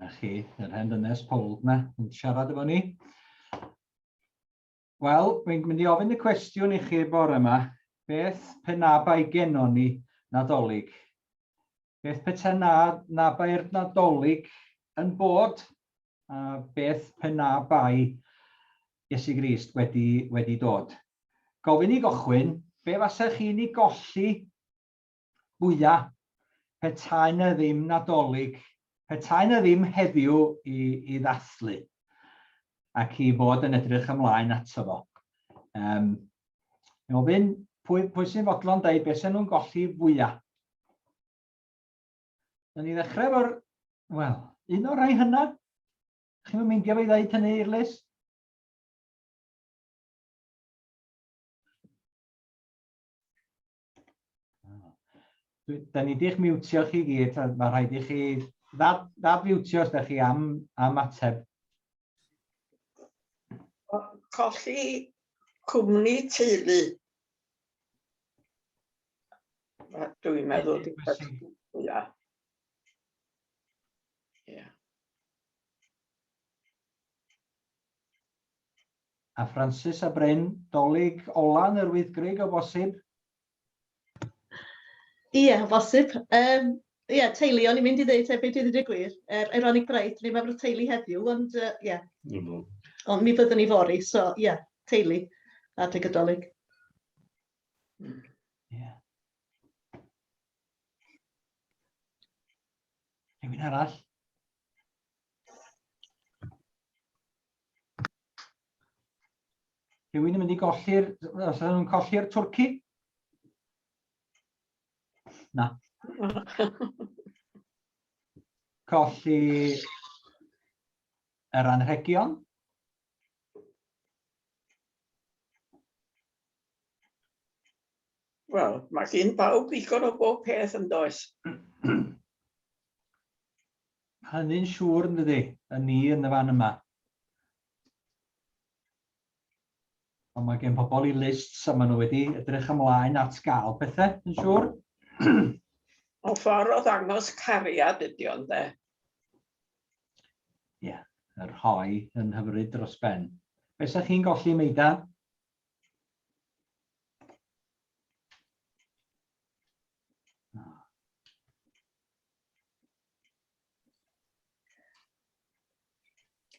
Na chi, yr hen ddynes pold na, yn siarad efo ni. Wel, dwi'n mynd i ofyn y cwestiwn i chi bore yma. Beth pe na bai gennon ni Nadolig? Beth pe na, na bai'r Nadolig yn bod? A beth pe na bai Iesu Grist wedi, wedi dod? Gofyn i gychwyn, be fasech chi'n ei golli fwya petai 'na ddim Nadolig, petai 'na ddim heddiw i, i ddathlu ac i fod yn edrych ymlaen ato fo. Um, ofyn, pwy, pwy sy'n fodlon dweud beth sy'n nhw'n golli fwya? Dyna ni ddechrau efo'r, wel, un o'r rhai hynna. Chi'n meindio fe i ddeud hynny, Eirlys? Da ni di'ch miwtio chi gyd, a mae rhaid i chi ddad-fiwtio os da chi am, am ateb. Colli cwmni teulu. Dwi'n meddwl. Ia. Ia. A Francis a Bryn, Dolig ola yn yr Wyddgrug o bosib? Ie, o bosib. Um, ie, teulu, o'n i'n mynd i ddeud hefyd i ddweud y gwir. Er, ironic braidd, ni'n efo'r teulu heddiw, ond ie. Uh, yeah. Mm -hmm. Ond mi fyddwn ni fory, so ie, yeah, teulu adeg y Dolig. Ie. Yeah. Rhywun arall? Rhywun yn mynd i golli'r... Os ydyn nhw'n colli'r twrci? Na. Colli yr anrhegion? Wel, mae gen bawb ddigon o bob peth yn does? Hynny'n siŵr yn dydi, yn ni yn y fan yma. Ond mae gen pobl i lists a maen nhw wedi edrych ymlaen at gael pethau, yn siŵr. O ffordd o ddangos cariad ydy o'n de. Ie, yeah, yr rhoi yn hyfryd dros ben. Be sa chi'n golli, Meida?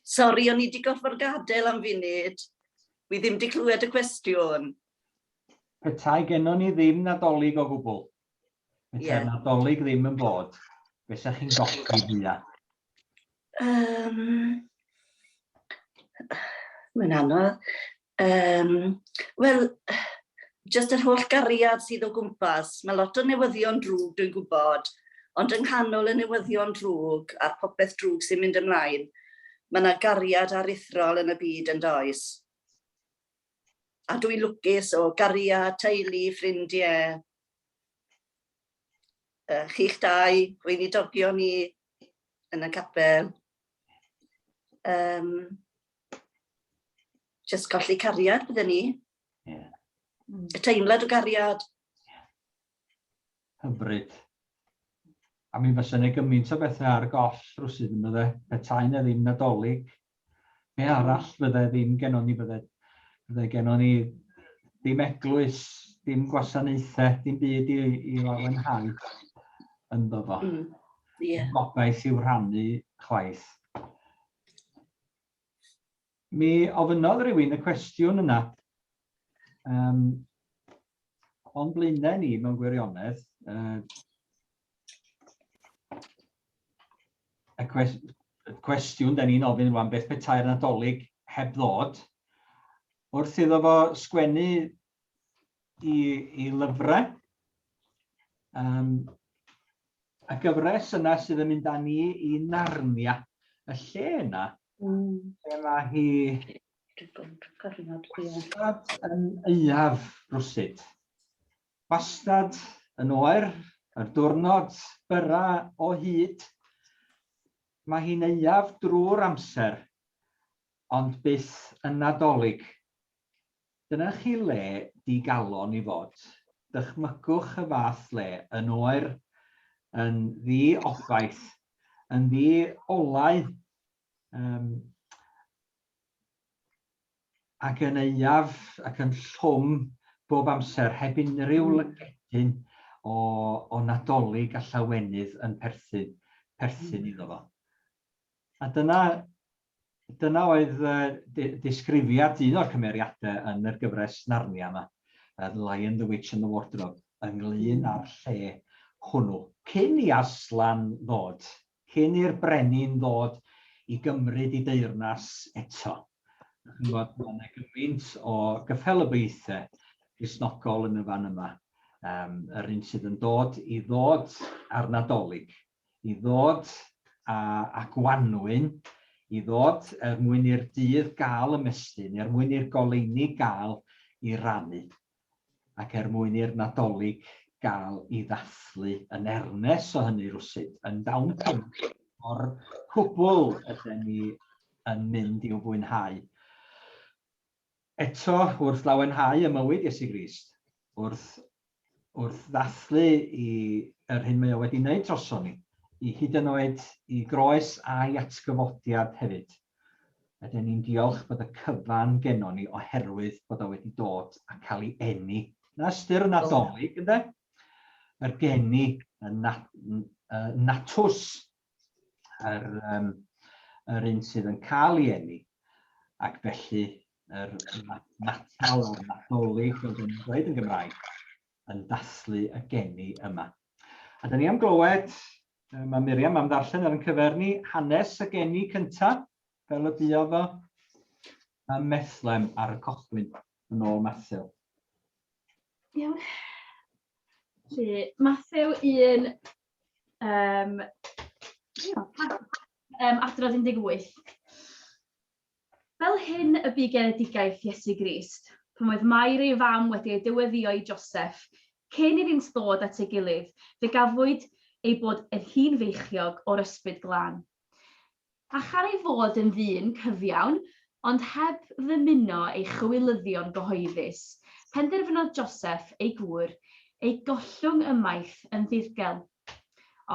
Sori, o'n i wedi gorfod gadael am funud. Wi ddim wedi clywed y cwestiwn. Petai gennon ni ddim Nadolig o gwbl. Petai'r yeah. Nadolig ddim yn bod, be sa chi'n golli fwya? Um, Mae'n anodd. Um, Wel, jyst yr holl gariad sydd o gwmpas. Mae lot o newyddion drwg, dwi'n gwybod, ond yng nghanol y newyddion drwg a'r popeth drwg sy'n mynd ymlaen, mae yna gariad aruthrol yn y byd yn does. A dwi'n lwcus o gariad, teulu, ffrindiau, uh, chi'ch dau, gweinidogion ni yn y capel. Um, just colli cariad bydden ni. Yeah. Y teimlad o gariad. Yeah. Hyfryd. A mi fysa yna gymaint o bethau ar goll rwsyd yn bydde. Petai na ddim Nadolig. Be arall fydde ddim gennon ni bydde, bydde gennon ni ddim eglwys, dim gwasanaethau, dim byd i, i lawenhau ynddo fo. Mm. Yeah. Gobaith i'w rhannu chwaith. Mi ofynnodd rhywun y cwestiwn yna um, o'n blaenau ni mewn gwirionedd. Uh, y cwestiwn da ni'n ofyn rwan, beth petai'r Nadolig heb ddod? Wrth iddo fo sgwennu i, i lyfrau, um, Y gyfres yna sydd yn mynd â ni i Narnia, y lle yna, mm. lle mae hi wastad yn aeaf rwsyd. Wastad yn oer, yr diwrnod byra o hyd. Mae hi'n aeaf drwy'r amser, ond byth yn Nadolig. Dyna chi le di-galon i fod. Dychmygwch y fath le, yn oer, yn ddi-obaith. Yn ddi olau, um, ac yn aeaf ac yn llwm bob amser, heb unrhyw lygedyn o, o Nadolig a llawenydd yn perthyn, perthyn iddo fo. A dyna, dyna oedd uh, disgrifiad un o'r cymeriadau yn yr gyfres Narnia yma, The Lion, the Witch and the Wardrobe, ynglyn â'r lle hwnnw. Cyn i Aslan ddod, cyn i'r brenin ddod i gymryd i deyrnas eto. Chi'n gwybod, mae yna gymaint o gyffelybaethau Cristnogol yn y fan yma. Um, yr un sydd yn dod i ddod ar Nadolig, i ddod a, a gwanwyn, i ddod er mwyn i'r dydd gael ymestyn, er mwyn i'r goleuni gael i rannu. ac er mwyn i'r Nadolig gael ei ddathlu yn ernes o hynny rwsut, yn dawn cymaint o'r cwbl ydyn ni yn mynd i'w fwynhau. Eto, wrth lawenhau ym mywyd Iesu Grist, wrth, wrth ddathlu i yr hyn mae o wedi wneud droson ni, i hyd yn oed i groes a'i atgyfodiad hefyd, Ydyn ni'n diolch bod y cyfan gennon ni oherwydd bod o wedi dod a cael ei eni. Na ystyr y Nadolig, ynde? Yr geni, y nat, y natws, yr, um, yr un sydd yn cael ei eni, ac felly yr natal a'r Nadolig, fel dyn ni'n dweud yn Gymraeg, yn dathlu y geni yma. A dyn ni am glywed Mae Miriam am ddarllen ar ein cyfer ni hanes y geni cyntaf, fel y buodd o ym Methlem ar y cochwyn, yn ôl Mathew. Iawn. Felly, Mathew 1, um, um, adrodd 18. Fel hyn y bu genedigaeth Iesu Grist, pan oedd Mair ei fam wedi ei dyweddïo i Joseff, cyn iddynt ddod at ei gilydd, fe gafwyd ei bod yn hi'n feichiog o'r Ysbryd Glân. A chan ei fod yn ddyn cyfiawn, ond heb ddymuno ei chywilyddio'n gyhoeddus, penderfynodd Joseff, ei gŵr, ei gollwng ymaith yn ddirgel.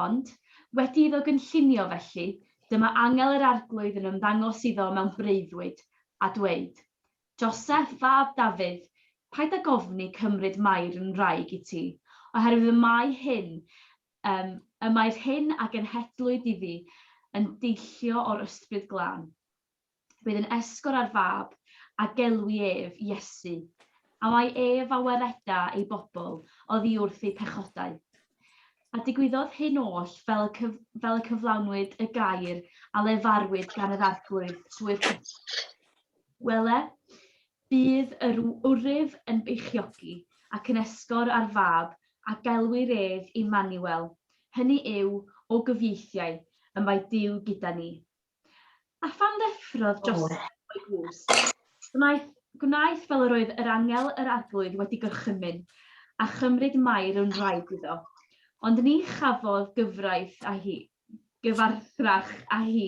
Ond, wedi iddo gynllunio felly, dyma angel yr Arglwydd yn ymddangos iddo mewn breuddwyd, a dweud, Joseff, fab Dafydd, paid ag ofni cymryd Mair yn wraig i ti, oherwydd y mae hyn, um, y mae'r hyn a genhedlwyd iddi yn deillio o'r Ysbryd Glân. Bydd yn esgor ar fab, a gelwi ef Iesu, a mae ef a wareda ei bobl oddi wrth eu pechodau. A digwyddodd hyn oll fel y, cyf fel y cyflawnwyd y gair a lefarwyd gan yr Arglwydd trwy'r proffwyd. Wele, bydd yr wryf yn beichiogi ac yn esgor ar fab, a gelwir ef Immanuel, hynny yw, o gyfieithiau, y mae Duw gyda ni. A phan ddeffrodd Joseph o'i gwsg, gwnaeth, gwnaeth fel yr oedd yr angel yr Arglwydd wedi gorchymyn, a chymryd Mair yn wraig iddo. Ond ni chafodd gyfraith â hi, gyfarthrach â hi,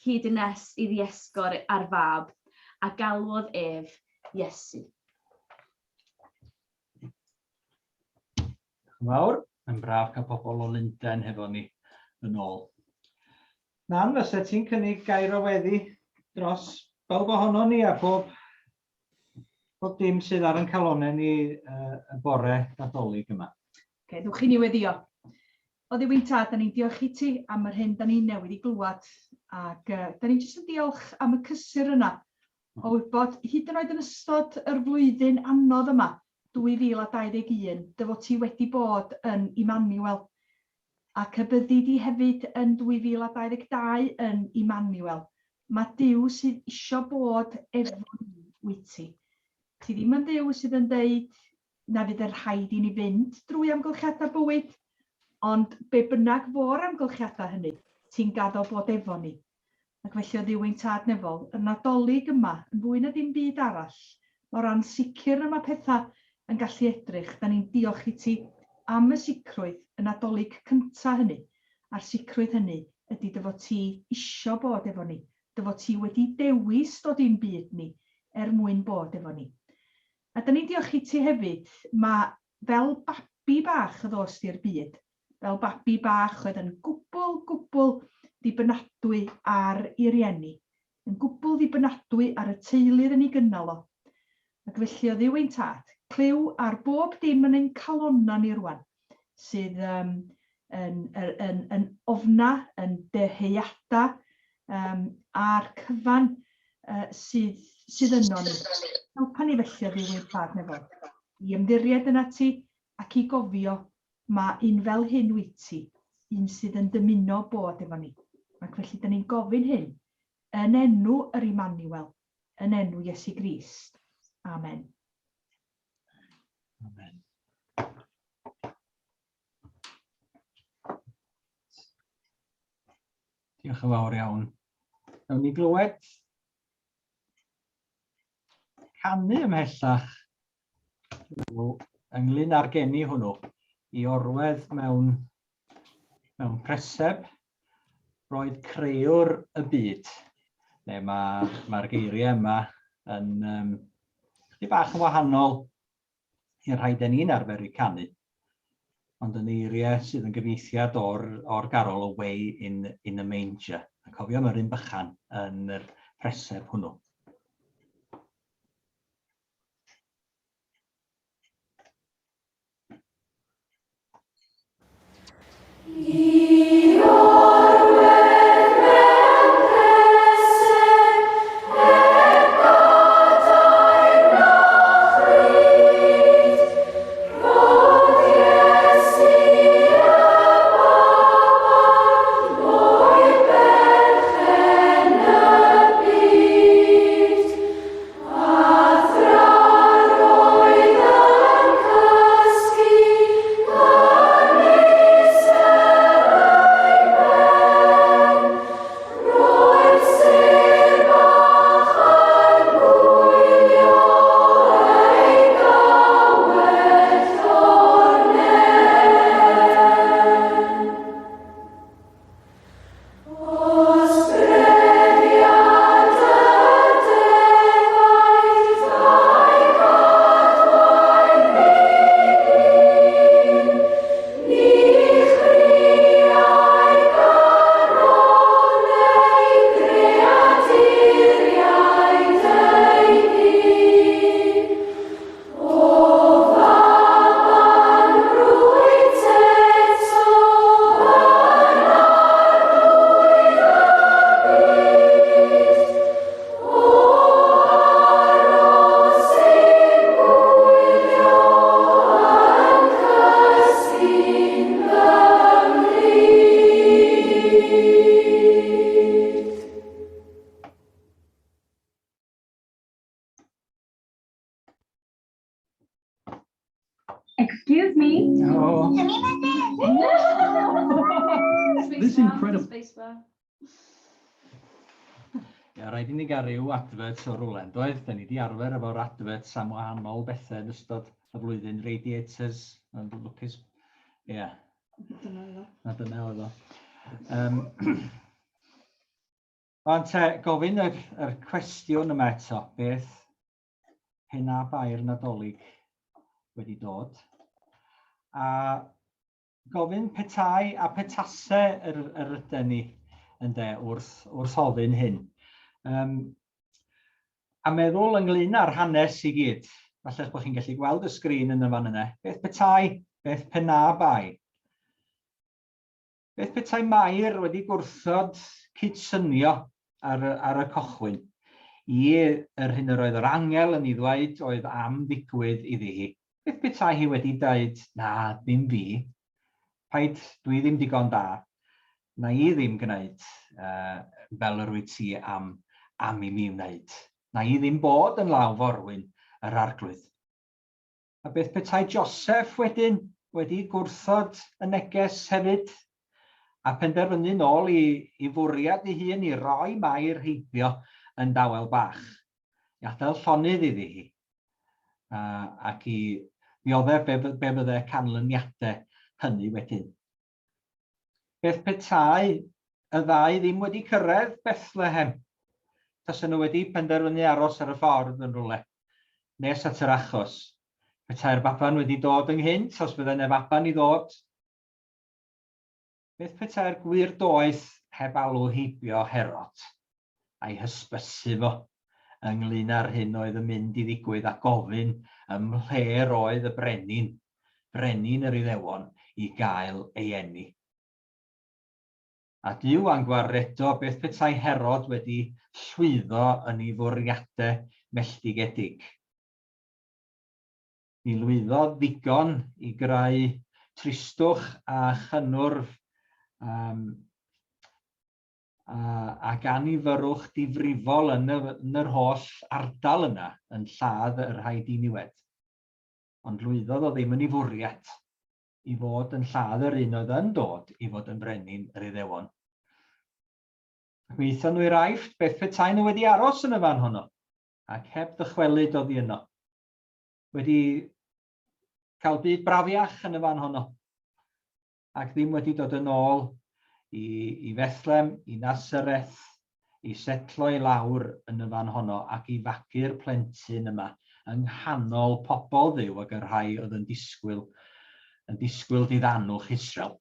hyd nes iddi esgor ar fab, a galwodd ef Iesu. Diolch yn fawr. Mae'n braf cael pobl o Lundain hefo ni yn ôl. Nan, fysa ti'n cynnig gair o weddi dros bawb ohono ni a pob, pob dim sydd ar yn calonau ni uh, y bore Nadolig yma. Okay, ddwch i ni weddio. O Dduw ein tad, da ni'n diolch i ti am yr hyn da ni'n newydd i glywed. Ac uh, da ni'n jyst yn diolch am y cysur yna o wybod, hyd yn oed yn ystod yr flwyddyn anodd yma, 2021, dy fod ti wedi bod yn Immanuel, ac y byddi di hefyd yn 2022 yn Immanuel. Mae Duw sydd isio bod efo ni, wyt ti. Ti ddim yn Dduw sydd yn deud na fydd yn rhaid i ni fynd drwy amgylchiadau bywyd, ond be bynnag fo'r amgylchiadau hynny, ti'n gaddo bod efo ni. Ac felly o Dduw ein Tad Nefol, y Nadolig yma, yn fwy na dim byd arall, mor ansicr y mae pethau yn gallu edrych, da ni'n diolch i ti am y sicrwydd, y Nadolig cynta hynny, a'r sicrwydd hynny ydy dy fod ti isio bod efo ni, dy fod ti wedi dewis dod i'n byd ni er mwyn bod efo ni. A da ni'n diolch i ti hefyd, mae fel babi bach y ddost i'r byd, fel babi bach oedd yn gwbl, gwbl ddibynadwy ar ei rieni, yn gwbl ddibynadwy ar y teulu oedd yn ei gynnal o. Ac felly, o Dduw ein Tad, clyw ar bob dim yn ein calonnau ni rwan, sydd um, yn, yn, yn, yn ofna, yn dyheuada, um, a'r cyfan uh, sydd, sydd yno ni. Helpa ni felly o Dduw ein Tad nefol, i ymddiried yna ti ac i gofio mae un fel hyn wyt ti, un sydd yn dymuno bod efo ni. Ac felly dyn ni'n gofyn hyn yn enw yr Immanuel, yn enw Iesu Grist. Amen. Amen. Diolch yn fawr iawn. Nawn ni glywed canu ymhellach ynglyn â'r geni hwnnw i orwedd mewn, mewn preseb roedd creuwr y byd. Neu mae'r mae, geiriau yma yn um, chydig bach yn wahanol i'r rhai den ni'n arfer eu canu, ond yn eiriau sydd yn gyfieithiad o'r, or garol Away in, in a Manger. A cofio am yr un bychan yn yr preseb hwnnw. A thra'r oedd yn cysgu gan isel ei ben, roedd sêr bach yn gwylio ei gawell o'r nen. Os brefiad y defaid a'i gadwain ei hun, ni chriai ganol ei greaduriaid ei hun. O faban rwyt eto yn arglwydd y byd, O aros i'm gwylio yn cysgu'n fy mhlith. Excuse me. Oh. This incredible. Spacebar. Ia, rhaid i ni gael rhyw adverts o rwle, yn doedd? Da ni wedi arfer efo'r adverts am wahanol bethau yn ystod y flwyddyn. Radiators, yn lwcus. Ia. Dyna oedd o. Na dyna oedd o. Um, Ond te, gofyn yr, yr cwestiwn yma eto, beth pe na bai'r Nadolig wedi dod? A gofyn petai a petase yr, yr yden ni ynde wrth, wrth ofyn hyn. Um, a meddwl ynglyn â'r hanes i gyd, falle bod chi'n gallu gweld y sgrin yn y fan yna, beth petai, beth pe na bai? Beth petai Mair wedi gwrthod cydsynio ar, ar y cochwyn i yr hyn yr oedd yr angel yn ei ddweud oedd am ddigwydd iddi hi? Beth petai hi wedi dweud, na, ddim fi, paid, dwi ddim digon da, na i ddim gwneud uh, fel yr wyt ti am, am i mi wneud. Na i ddim bod yn law forwyn yr arglwydd. A beth petai Joseph wedyn wedi gwrthod y neges hefyd, a phenderfynu nôl i, i fwriad ei hun i roi Mair heibio yn dawel bach, i adael llonydd iddi hi, a, ac i ddioddef be, be fydde canlyniadau hynny wedyn. Beth petai y ddau ddim wedi cyrraedd Bethlehem? Tasen nhw wedi penderfynu aros ar y ffordd yn rhywle, nes at yr achos. Petai'r baban wedi dod ynghynt, os bydde 'na faban i ddod. Beth petai'r gwir doeth heb alw heibio Herod a'i hysbysu fo ynglŷn â'r hyn oedd yn mynd i ddigwydd a gofyn ym mhle'r oedd y brenin, brenin yr Iddewon, i gael ei eni. A Duw a'n gwaredo beth petai Herod wedi llwyddo yn ei fwriadau melltigedig. Mi lwyddodd ddigon i greu tristwch a chynnwrf um, a, ac annifyrrwch difrifol yn, y, yn yr holl ardal yna yn lladd y rhai diniwed. Ond lwyddodd o ddim yn ei fwriad i fod yn lladd yr un oedd yn dod i fod yn frenin yr Iddewon. Ac mi aethon nhw i'r Aifft, beth petai nhw wedi aros yn y fan honno, ac heb ddychwelyd oddi yno. Wedi cael byd brafiach yn y fan honno, ac ddim wedi dod yn ôl i, i Fethlem, i Nasareth, i setlo i lawr yn y fan honno ac i fagu'r plentyn yma yng nghanol pobl Dduw ac y rhai oedd yn disgwyl, yn disgwyl diddanwch Israel.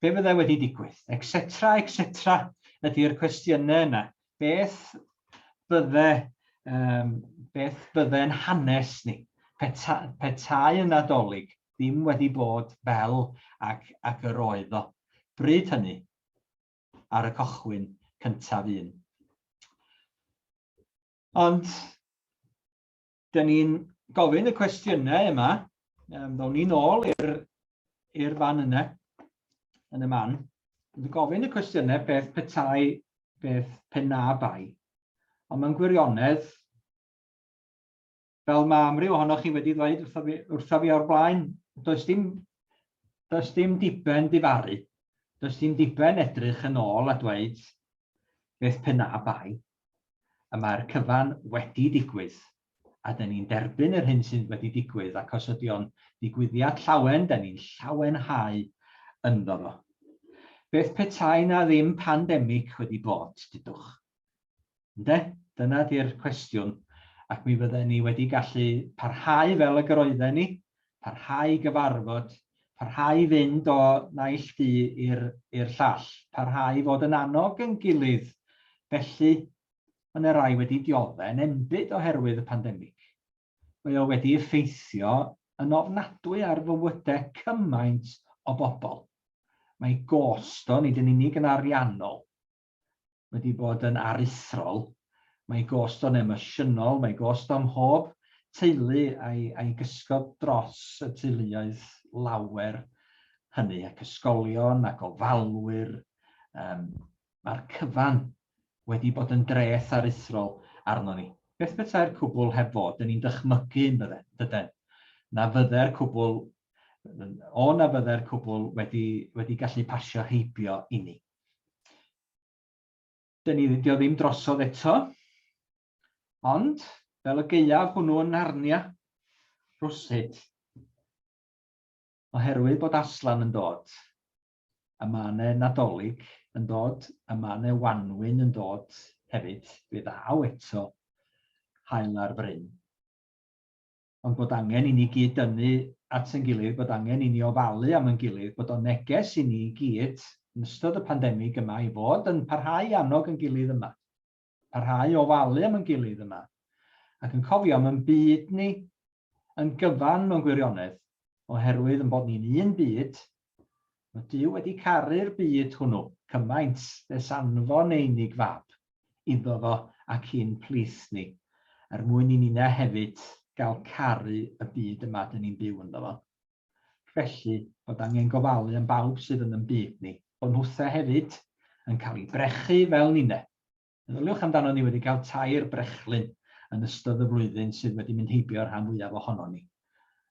Be fyddai wedi digwydd? Etc, etc ydy'r cwestiynau yna. Beth bydde, um, beth bydde'n hanes ni peta, petai y Nadolig ddim wedi bod fel ac, ac yr oedd o. Bryd hynny, ar y cochwyn cyntaf un. Ond, dyn ni'n gofyn y cwestiynau yma, um, ddown ni'n ôl i'r fan yna, yn y man, ond gofyn y cwestiynau beth petai, beth pe na bai. Ond mewn gwirionedd, fel mae amryw ohonoch chi wedi dweud wrtho fi, wrtho fi o'r blaen, does dim, does dim diben difaru. Does dim diben edrych yn ôl a dweud beth pe na bai. Y mae'r cyfan wedi digwydd, a dyn ni'n derbyn yr hyn sydd wedi digwydd, ac os ydy o'n ddigwyddiad llawen, dyn ni'n llawenhau ynddo fo. Beth petai na ddim pandemig wedi bod, dudwch? Ynde? Dyna 'di'r cwestiwn, ac mi fydden ni wedi gallu parhau fel ag yr oedden ni, parhau i gyfarfod, parhau i fynd o naill du i'r i'r llall, parhau i fod yn annog yn gilydd. Felly, mae yna rai wedi diodde yn enbyd oherwydd y pandemig. Mae o wedi effeithio yn ofnadwy ar fywydau cymaint o bobl. Mae gost o, nid yn unig yn ariannol, wedi bod yn aruthrol. Mae gost o'n emosiynol, mae gost o mhob teulu a'i, a'i gysgod dros y teuluoedd lawer hynny, ac ysgolion ac ofalwyr. Um, mae'r cyfan wedi bod yn dreth aruthrol arno ni. Beth petai'r cwbl heb fod, dyn ni'n dychmygu yn bydde, dyden, na fydde'r cwbl, o na fydde'r cwbl wedi, wedi gallu pasio heibio inni. Dyn ni, dio ddim drosodd eto, ond fel y gaeaf hwnnw yn Narnia, rhywsut, oherwydd bod Aslan yn dod, a mae yna Nadolig yn dod, a mae yna Wanwyn yn dod hefyd, fe ddaw eto haul ar fryn. Ond bod angen i ni gyd dynnu at ein gilydd, bod angen i ni ofalu am ein gilydd, bod o'n neges i ni i gyd yn ystod y pandemig yma i fod yn parhau i annog ein gilydd yma, parhau i ofalu am ein gilydd yma, ac yn cofio am ein byd ni yn gyfan mewn gwirionedd, oherwydd yn bod ni'n un byd, mae Duw wedi caru'r byd hwnnw cymaint nes anfon ei unig fab iddo fo ac i'n plith ni, er mwyn i ninna hefyd gael caru y byd yma dyn ni'n byw ynddo fo. Felly, bod angen gofalu am bawb sydd yn yn byd ni, bod nhwthe hefyd yn cael eu brechu fel ninne. Meddyliwch amdano ni wedi cael tair brechlyn yn ystod y flwyddyn sydd wedi mynd heibio'r rhan fwyaf ohonon ni.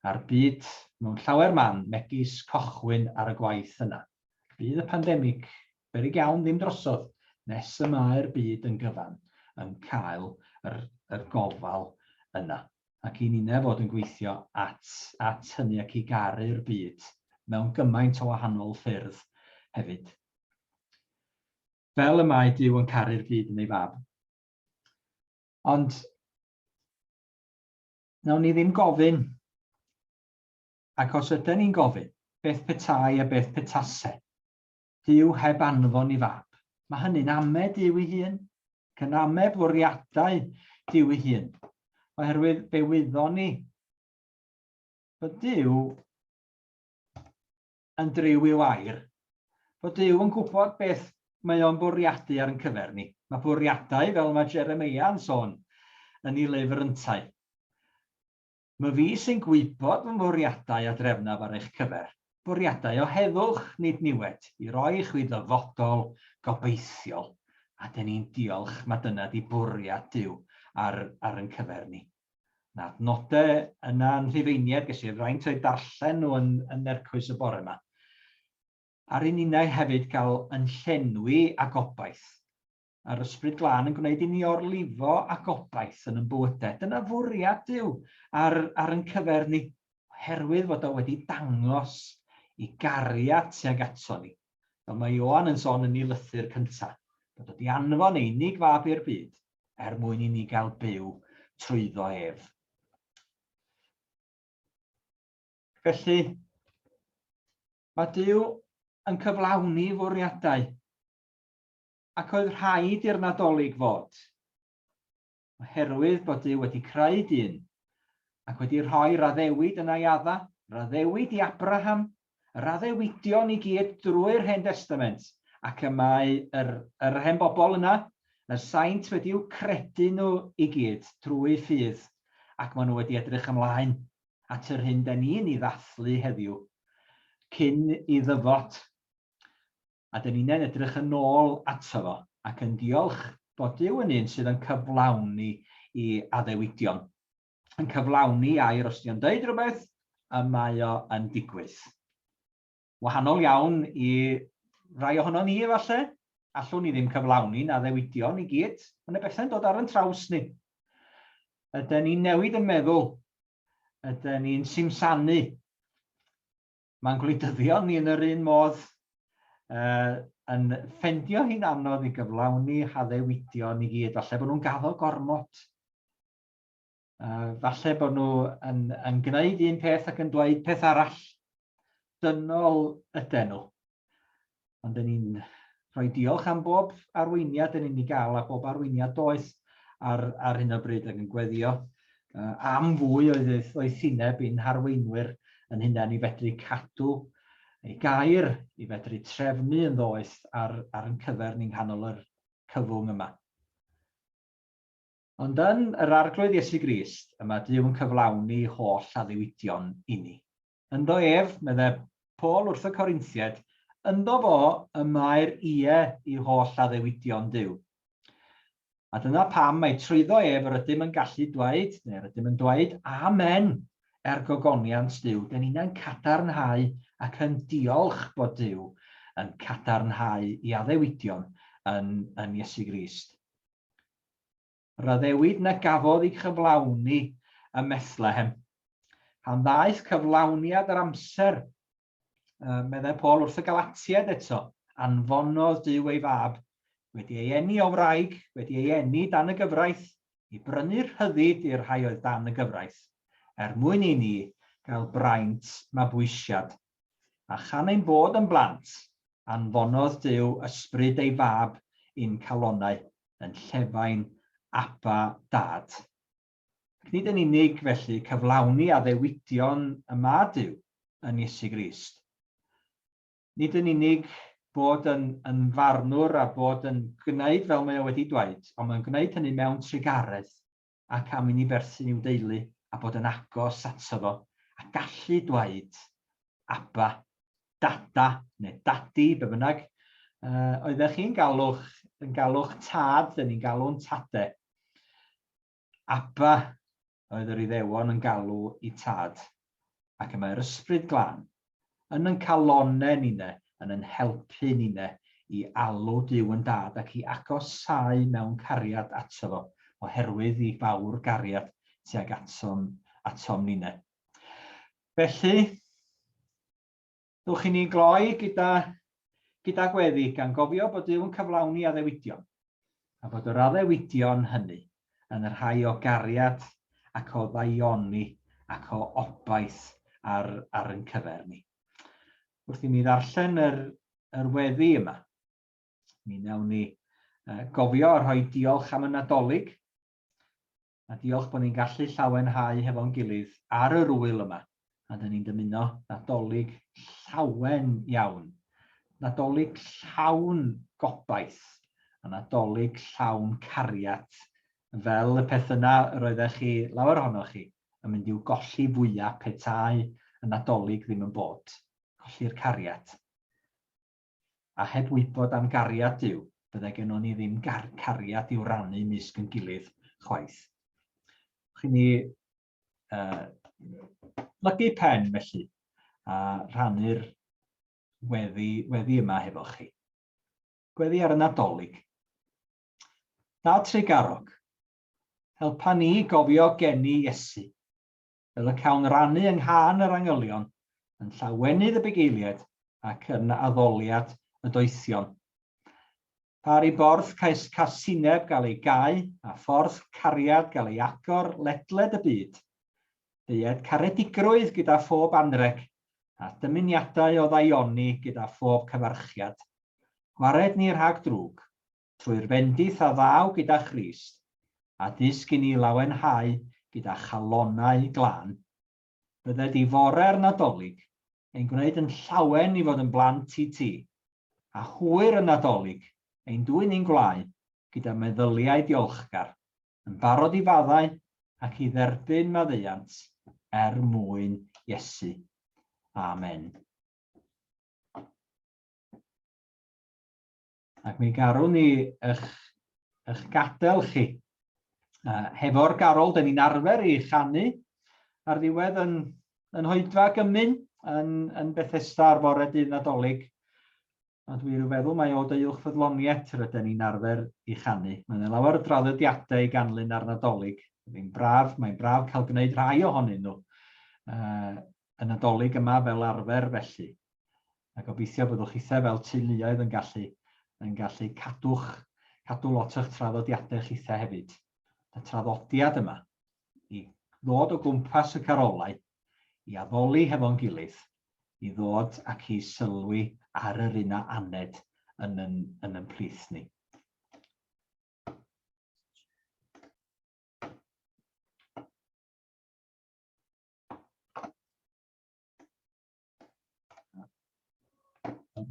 A'r byd, mewn llawer man, megis cochwyn ar y gwaith yna. Bydd y pandemig beryg iawn ddim drosodd nes y mae'r byd yn gyfan yn cael yr, yr gofal yna. Ac i ninne fod yn gweithio at, at hynny ac i garu'r byd mewn gymaint o wahanol ffyrdd hefyd. Fel y mae Duw yn caru'r byd yn ei fab. Ond nawn ni ddim gofyn. Ac os yden ni'n gofyn, beth petai a beth petase, Duw heb anfon i fab. Mae hynny'n ame Duw ei hun, ac yn ame bwriadau Duw ei hun. Oherwydd fe wyddon ni bod Duw yn driw i'w air, bod Duw yn gwybod beth mae o'n bwriadu ar yn cyfer ni. Mae bwriadau, fel mae Jeremeia yn sôn yn ei lyfr yntau. Mae fi sy'n gwybod fy mwriadau a drefnaf ar eich cyfer, bwriadau o heddwch, nid niwed, i roi i chwi ddyfodol gobeithiol. A dyn ni'n diolch, mae dyna di bwriad Duw ar, ar yn cyfer ni. Na adnodau yna yn Rhufeiniaid, ges i'r fraint o'u darllen nhw yn, yn Nercwys y bore yma. A'r un ninnau hefyd gael yn llenwi a gobaith. A'r Ysbryd Glân yn gwneud i ni orlifo a gobaith yn yn bywydau. Dyna fwriad Duw ar, ar yn cyfer ni, oherwydd fod o wedi dangos i gariad tuag ato ni. Fel mae Ioan yn sôn yn ei lythyr cyntaf, bod o wedi anfon ei unig fab i'r byd er mwyn i ni gael byw trwyddo ef. Felly, mae Duw yn cyflawni fwriadau ac oedd rhaid i'r Nadolig fod, oherwydd bod Duw wedi creu dyn ac wedi rhoi'r addewid yna i Adda, yr addewid i Abraham, yr addewidion i gyd drwy'r Hen Destament, ac y mae yr, yr hen bobl yna, y saint wedi'w credu nhw i gyd drwy ffydd, ac maen nhw wedi edrych ymlaen at yr hyn den ni'n ei ddathlu heddiw, cyn i ddyfod. A dyn ni'n edrych yn ôl ato fo ac yn diolch bod Duw yn un sydd yn cyflawni i addewidion. Yn cyflawni air os 'di o'n deud rhywbeth, y mae o yn digwydd. Wahanol iawn i rai ohonon ni efallai, allwn ni ddim cyflawni'n addewidion i gyd, mae yna bethau'n dod ar yn traws ni. Ydy ni'n newid yn meddwl? Ydy ni'n simsanu? Mae'n gwleidyddion ni yn yr un modd uh, yn ffendio hi'n anodd i gyflawni haddewidion i gyd. Falle bod nhw'n gaddo gormod. Uh, falle bod nhw yn, yn gwneud un peth ac yn dweud peth arall. Dynol ydyn nhw. Ond dyn ni'n rhoi diolch am bob arweiniad dyn ni'n ei gael a bob arweiniad doeth ar, ar hyn o bryd ac yn gweddio uh, am fwy o ddoethineb i'n harweinwyr yn hunain i fedru cadw ei gair, i fedru trefnu yn ddoeth ar, ar yn cyfer ni'n nghanol yr cyfwng yma. Ond yn yr Arglwydd Iesu Grist, y mae Duw yn cyflawni holl addewidion inni. Ynddo ef, meddai Paul wrth y Corinthiaid, ynddo fo y mae'r ie i holl addewidion Duw. A dyna pam mai trwyddo ef yr ydym yn gallu dweud, neu yr ydym yn dweud, Amen, er gogoniant Duw. Dyn ni'n cadarnhau ac yn diolch bod Duw yn cadarnhau i addewidion yn, yn Iesu Grist. Yr addewid na gafodd ei chyflawni ym Methlehem. Pan ddaeth cyflawniad yr amser, meddai Paul wrth y Galatiaid eto, anfonodd Duw ei fab, wedi ei eni o wraig, wedi ei eni dan y gyfraith, i brynu rhyddid i'r rhai oedd dan y gyfraith, er mwyn i ni gael braint mabwysiad. A chan ein bod yn blant, anfonodd Duw ysbryd ei Fab i'n calonnau, yn llefain, Abba, Dad. Ac nid yn unig, felly, cyflawni addewidion y mae Duw yn Iesu Grist. Nid yn unig bod yn, yn farnwr a bod yn gwneud fel mae o wedi dweud, ond mae'n gwneud hynny mewn trugaredd ac am i ni berthyn i'w deulu a bod yn agos ato fo a gallu dweud Abba, Dada neu Dadi, be bynnag uh, oeddech chi'n galw'ch, yn galw'ch tad, dyn ni'n galw'n tade. Abba oedd yr Iddewon yn galw i tad, ac y mae'r Ysbryd Glân yn yn calonne ninne, yn yn helpu ninne i alw Duw yn Dad ac i agosáu mewn cariad ato fo, oherwydd i fawr gariad tuag atom, atom ninne. Felly, dowch i ni gloi gyda, gyda gweddi, gan gofio bod Duw yn cyflawni addewidion, a bod yr addewidion hynny yn rhai o gariad ac o ddaioni ac o obaith ar, ar yn cyfer ni. Wrth i mi ddarllen yr, yr weddi yma, Mi wnawn ni gofio a rhoi diolch am y Nadolig, a diolch bod ni'n gallu llawenhau hefo'n gilydd ar yr ŵyl yma, a dyn ni'n dymuno Nadolig llawen iawn. Nadolig llawn gobaith, a Nadolig llawn cariad, fel y peth yna yr oeddech chi, lawer ohonoch chi, yn mynd i'w golli fwyaf petai y Nadolig ddim yn bod. Colli'r cariad. A heb wybod am gariad Duw, byddai gennon ni ddim gar cariad i'w rannu mysg yn gilydd chwaith. Chi ni lygu pen felly a rhannu'r weddi, weddi yma hefo chi. Gweddi ar y Nadolig. Dad Tregarog, helpa ni gofio geni Iesu, fel y cawn rannu yng nghân yr angylion, yn llawenydd y bugeiliaid ac yn addoliad y doethion. Par i borth cais casineb gael ei gau a phorth cariad gael ei agor ledled y byd. Deued caredigrwydd gyda phob anrheg, a dymuniadau o ddaioni gyda phob cyfarchiad. Gwared ni rhag drwg, trwy'r fendith a ddaw gyda Christ, a dysg i ni lawenhau gyda chalonnau glân. Bydded i fore'r Nadolig ein gwneud yn llawen i fod yn blant i ti, a hwyr y Nadolig ein dwyn i'n gwlâu gyda meddyliau diolchgar, yn barod i faddau ac i dderbyn maddeuant er mwyn Iesu. Amen. Ac mi garwn ni eich, eich gadael chi. Hefo'r garol, dyn ni'n arfer ei chanu ar ddiwedd yn, yn hoedfa gymun yn, yn Bethesda ar fore dydd Nadolig. A dwi'n rhyw feddwl mae o deuwch ffyddloniaeth rydyn ni'n arfer i chanu. Mae yna lawer o draddodiadau i ganlyn ar Nadolig. Mae'n braf, mae'n braf cael gwneud rhai ohonyn nhw. Y Nadolig yma fel arfer felly. A gobeithio byddwch chithe fel teuluoedd yn gallu yn gallu cadw'ch cadw lot o'ch traddodiadau chithe hefyd. Y traddodiad yma i ddod o gwmpas y carolau, i addoli hefo'n gilydd, i ddod ac i sylwi ar yr un a aned yn yn, yn yn plith ni.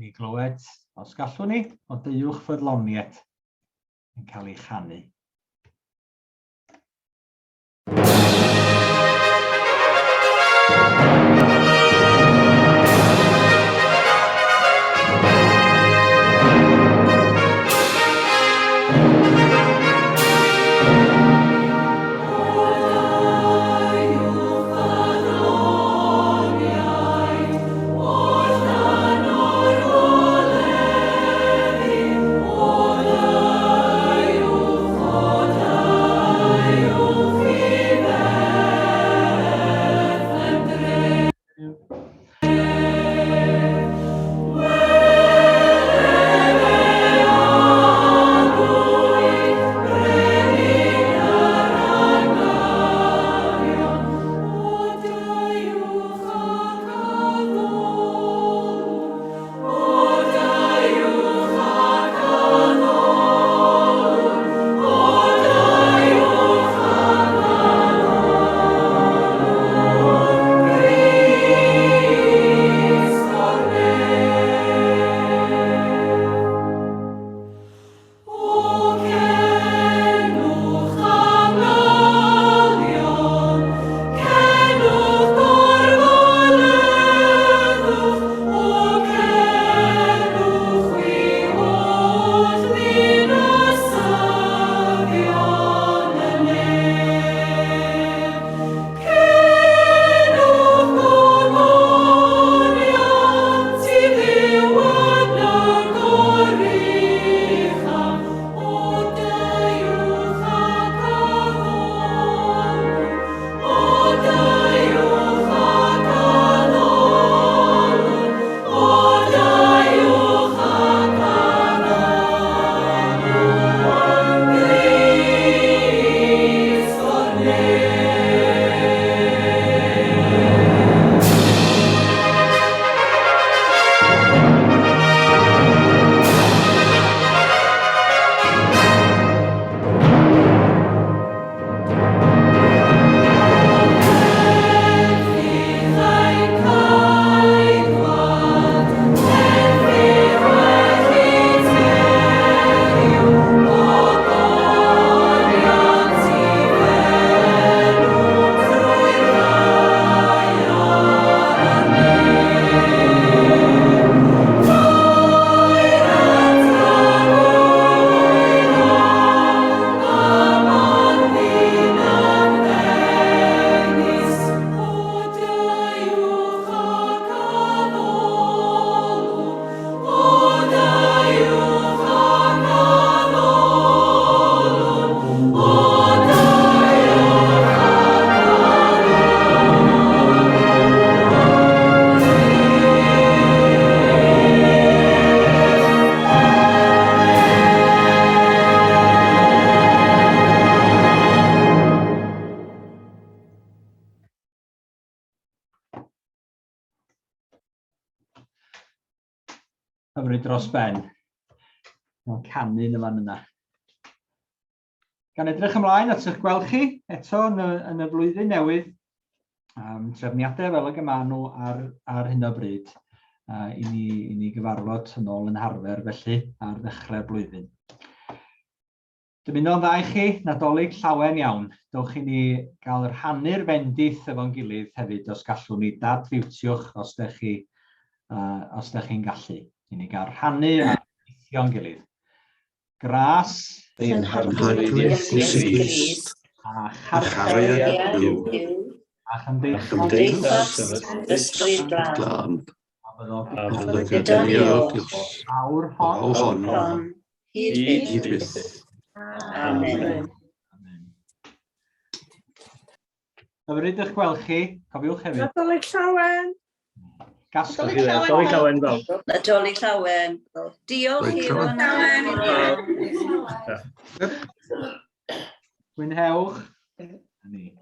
Ni glywed, os gallwn ni, o deuwch ffyddloniaeth yn cael ei chanu. Hyfryd dros ben. Mae'n canu yn y fan yna. Gan edrych ymlaen at eich gweld chi eto yn y, yn y flwyddyn newydd, um, trefniadau fel ag y maen nhw ar, ar hyn o bryd, uh, i, ni, i ni gyfarfod yn ôl yn harfer felly ar ddechrau'r blwyddyn. Dymuno'n dda i chi, Nadolig llawen iawn. Dowch i ni gael rhannu'r fendith efo'n gilydd hefyd os gallwn ni. Dad-fiwtiwch os dech chi, uh, os dech chi'n gallu. I ni gael rhannu a weithio'n gilydd. Gras. Ein Harglwydd Iesu Grist. A chariad Duw. A chymdeithas yr Ysbryd Glân. A fyddo A gyda ni oll. Awr hon. Awr hon. Hyd Hyd byth. Amen. Amen. Hyfryd eich gweld chi. Cofiwch hefyd. Nadolig llawen! Gasglu. Nadolig llawen. Nadolig llawen bawb. Nadolig llawen. Diolch Nadolig Iwan. Mwynhewch. Ni.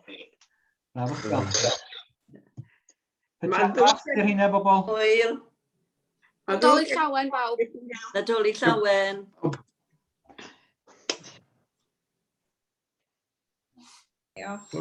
Braf o'ch gweld chi. Ma'n Pytiau i'r rheina bobl. Hwyl. Nadolig llawen bawb. Nadolig llawen. Diolch.